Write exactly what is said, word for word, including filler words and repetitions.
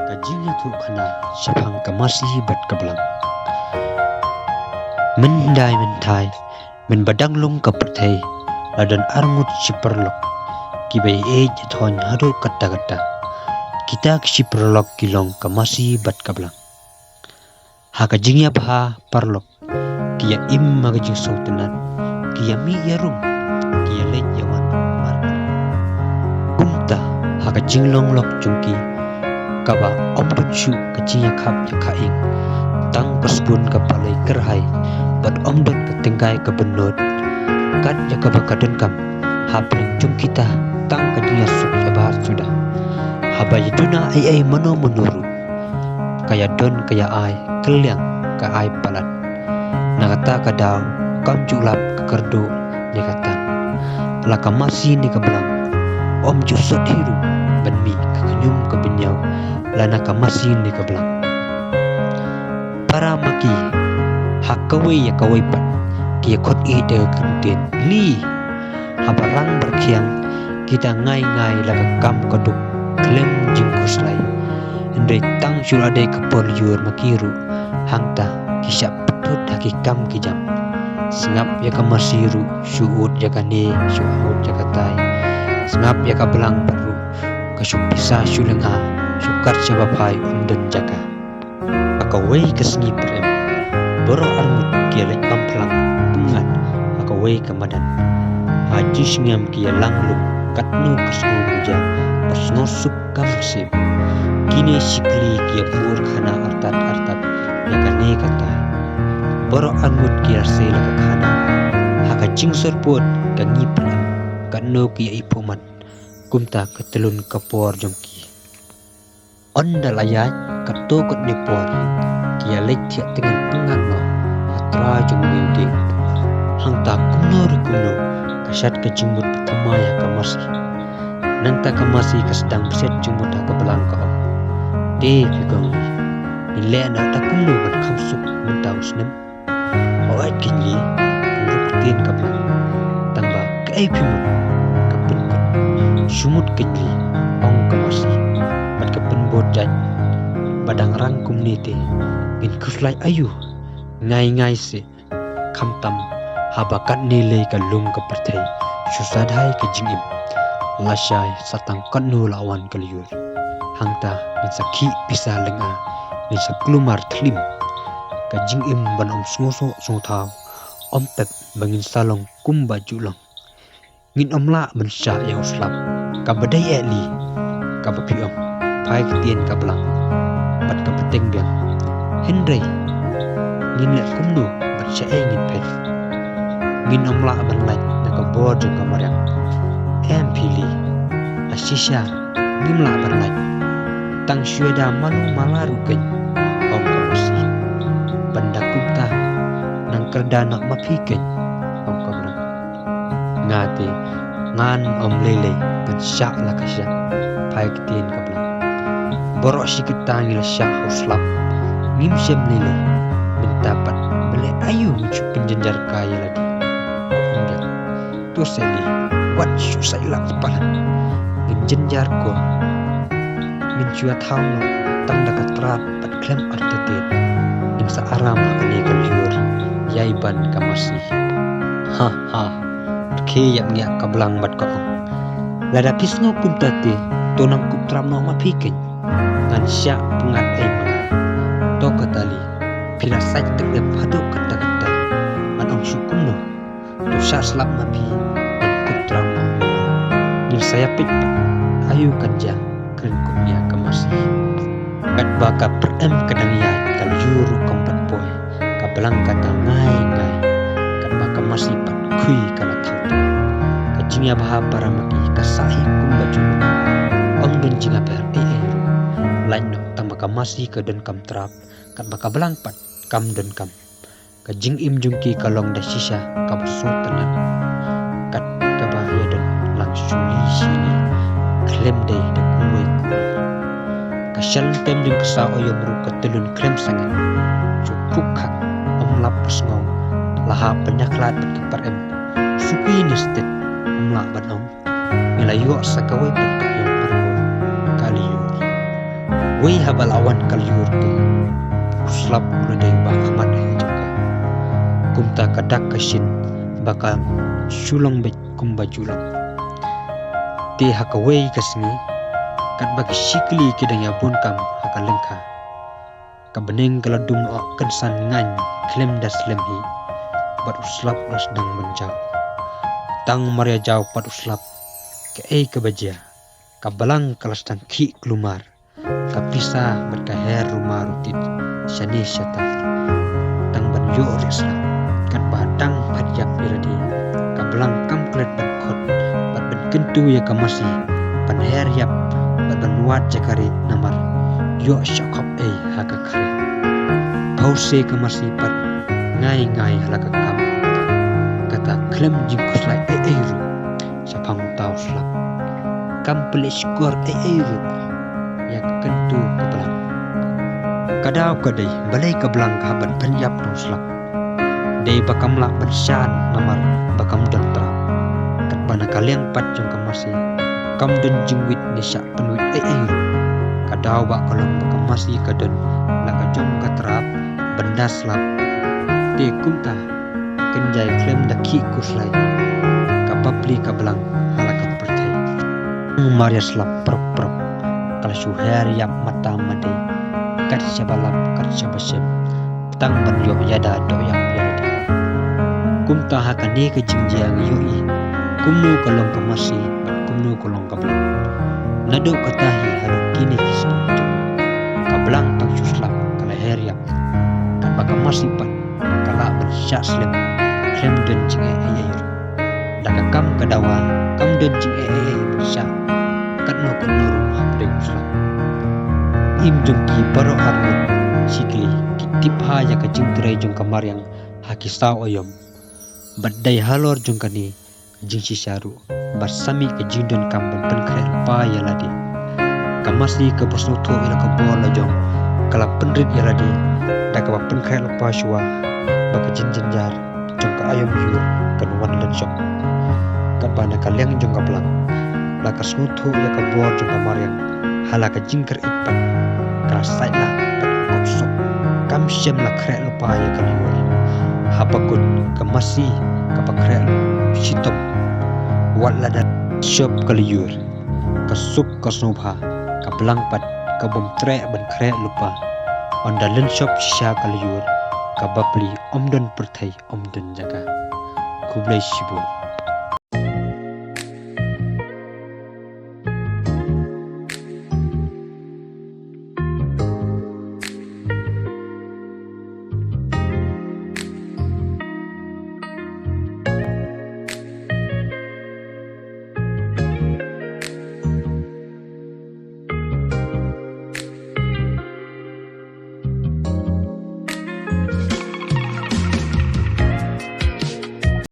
Ka jingïathuhkhana shaphang ka masi bad ka blang. Mynhyndai mynthai, mynba dang lung ka pyrthei, la don arngut shi paralok kiba ïeit ïathoiñ haduh katta katta. Kita ki shi paralok ki long ka masi bad ka blang. Ha ka jingïabha paralok, ki ïa im ha ka jingsngewtynnat, ki ïa mih ïa rung, ki ïa leit ïa wan markylliang. Kumta ha ka jinglong lok jong ki, kaba ym don shuh ka jingïakhap ïa ka ing, tang ka sbun ka palei kyrhai, bad ym don ka tyngkai ka bynnud, kat ïa kaba ka donkam hapdeng jong kita, tang ka jingïasuk ïabha suda. Haba ïa duna ei ei mano mano ruh, ka ïa don ka ïa ai kylliang, ka ai palat. Na kata ka daw kam ju lap ka kyrduh ne ka tang. La ka masi ne ka blang, ym ju sot hi ruh ban mih ka khñium ka bynñiaw, la na ka masi ne ka blang. Para ma ki, ha kawei ïa kawei pat, ki ïa khot ïa ka kyntien li. Haba rang byrkhiang, kita ngai ngai la ka kam ka duk khlem jingkhuslai. Hynrei tang shu la dei ka por lyiur ma ki ruh, hangta ki shah pynthut ha ki kam ki jam. Sngap ïa ka masi ruh, shu ud ïa kane, shu ud ïa katai. Sngap ïa ka blang pat ruh, ka shu pisa shu lynga, shu kat shaba phai ym don jaka. Ha kawei ka sngi pyrem, baroh arngut ki ïa leit bam phlang pyngngad ha kawei ka madan. Ha jingsngem ki ïa lang lum katno ka sngew muja bad sngewsuk ka mynsiem. Kine shi kli ki ïa bur khana artat artat ïa kane katai. Baroh arngut ki ïa sei la ka khana ha ka jingsyrpot ka ngi pyrem, katno ki ïa iphuh mat. Kumta ka tyllun ka por jong ki. Ynda la ïaid katto katne por, ki ïa leit thiah tngen pyngngad noh ha trai jong une u dieng. Hangta kumno re kumno, ka shad ka jingmut thymmai ha ka masi. Nangta ka masi ka sdang bseiñ jingmut ha ka blang, ka ong: Te phi kong, ngin leh noh da kumno ban kham suk mynta u snem? Hooid keiñ le, ong ruh ktien ka blang. Tangba kaei phi mut? Ka pynkut. Shu mut keiñ le, ong ka masi bad ka pynbud jait. Ba dang rang kumne te ngin khuslai aïu? Ngai ngai seh. Khamtam haba katne lei ka lung ka pyrthei, shu sadhai ka jingim. Lashai sa tang katno la wan ka lyiur. Hangta ngin sa khih pisa lynga, ngin sa kulmar thlim. Ka jingim ban ym sngewsuk sngewthaw, ym pep ba ngin sa long kumba ju long. Ngin ym lah ban shah ïa u slap, kaba dei eh li, kaba phi ong, phai ktien ka blang bad ka bteng biang. Hynrei ngin leh kumno bad shaei ngin phet? Ngin ym lah ban lait na ka bor jong ka mariang. Em phi le, la shisha ngim lah ban lait. Tang shu ïada malu mala ruh keiñ, ong ka masi. Ban da kumta, nang kyrdan noh ma phi keiñ, ong ka blang. Nga te ngan ym lei lei ban shah la ka shah, phai ktien ka blang. Baroh shi katta ngi la shah ha u slap, ngim shym lei lei. Mynta pat balei aïu ngin shu pynjynjar kai ïa lade? Ong biang. To seh le, wat shu sailak palat. Ngin jynjar ko. Ngin shu ïathaw noh tang da ka trap bad khlem artatien. Ngin sa aram ha kane ka lyiur, ïai ban ka masi. Ha ha. Rkhie ïapngiah ka blang bad ka ong: Lada phi sngew kumta te, to nang kup trap noh ma phi keiñ. Ngan shah pyngngad ei ma nga. To kata le, phi la sait tyrlep haduh katta katta. Ngan ong shuh kumno? To shah slap ma phi, ngan kup trap noh. Ngin sa ïapeit aïu kan jia, kren kum ïa ka masi. Katba ka pyrem ka dang ïaid, ka lyiur ruh kam pat poi. Ka blang kata ngai ngai, katba ka masi pat khui ka la thaw thaw. Ka jingïabha para ma ki ka sah hi kumba jong. Ym don jingïapher ei ei ruh. Lait noh tangba ka masi ka donkam trap, katba ka blang pat kam donkam. Ka jingim jong ki ka long da shisha kaba sngewtynnat. Kat kaba ïadon lang shuli shili, khlem dei da kumwei kumwei. Ka shah lyntem jong ka saw aïom ruh ka tyllun khlem sangeh. Shu puk khak, ym lap ba sngew. La hap ban ïakhlad bad ka pyrem. Suki ne stet, ym lah ban ong. Ngi la ïoh sa kawei pat ka ïong markhun ka lyiur. Wei haba la wan ka lyiur te u slap u la dei ba khmat ha jong ka. Kumta ka dak ka shin ba ka shu long beit kumba ju long. Te ha kawei ka sngi katba ki shikli ki dang ïa bun kam ha ka lyngkha, ka bneng ka la dum noh kynsan ngaiñ khlem da slem hi. Bad u slap u la sdang ban jaw. Tang mar ïa jaw pat u slap, kaei kaba jia? Ka blang ka la sdang khih klumar. Ka pisa bad ka her ruh mar u tit shane shata. Tang ban ïoh rieh slap, katba dang phet ïap ïa lade, ka blang kam klet ban khot bad ban kyntu ïa ka masi ban her ïap bad ban wad ïa ka rieh namar ïoh shah khop ei ha ka khriat. Pause ka masi pat ngai ngai ha la ka kam. Kata khlem jingkhuslai ei ei ruh shaphang uta u slap. Kam pynleit shkor ei ei ruh ïa ka kyntu ka blang. Ka daw ka dei balei ka blang ka hap ban pynïap da u slap. Dei ba kam lah ban shan namar ba kam don trap. Katba na ka liang pat jong ka masi kam don jingwit ne shah pynwit ei ei ruh. Ka daw ba ka long ba ka masi ka don la ka jong ka trap ban da slap. Te kumta kynjai khlem da khih khuslai, ka bapli ka blang ha la ka pyrthei. Mar ïa slap prop prop, ka la shu her ïap mata madei, kat shaba lap kat shaba shem, tang ban ïoh ïada doh ïap ïa lade. Kumta ha kane ka jingjia ngi ïohi kumno ka long ka masi bad kumno ka long ka blang. Naduh kata hi haduh kine ki sngi ka blang tang shu slap ka la her ïap, katba ka masi pat ka lah ban shah slem khlem don jingeh ei ei ruh. Da ka kam ka dawa kam don jingeh ei ei ban shah katno katno ruh hapdeng u slap. Im jong ki baroh arngut shikli ki tip ha ïa ka jingtrei jong ka mariang ha ki saw aïom. Bad dei halor jong kane ka jingshisha ruh ba sa mih ka jingdonkam ban pynkhreh lypa ïa lade. Ka masi kaba sngewthuh ïa la ka bor la jong ka la pynrit ïa lade da kaba pynkhreh lypa shuwa ba ka jingjynjar jong ka aïom ïur kan wan lynshop. Katba na ka liang jong ka blang la ka sngewthuh ïa ka bor jong ka mariang ha la ka jingkyrpad pat ka la sait la pat kop sop. Kam shym la khreh lypa ïa ka lyiur. Haba kut ka masi kaba khreh shitom. Wat la da lynshop ka lyiur, ka suk ka sngewbha ka blang pat ka bym treh ban khreh lypa. Ynda lynshop shisha ka lyiur, ka bapli ym don pyrthei ym don jaka. Khublei shibun.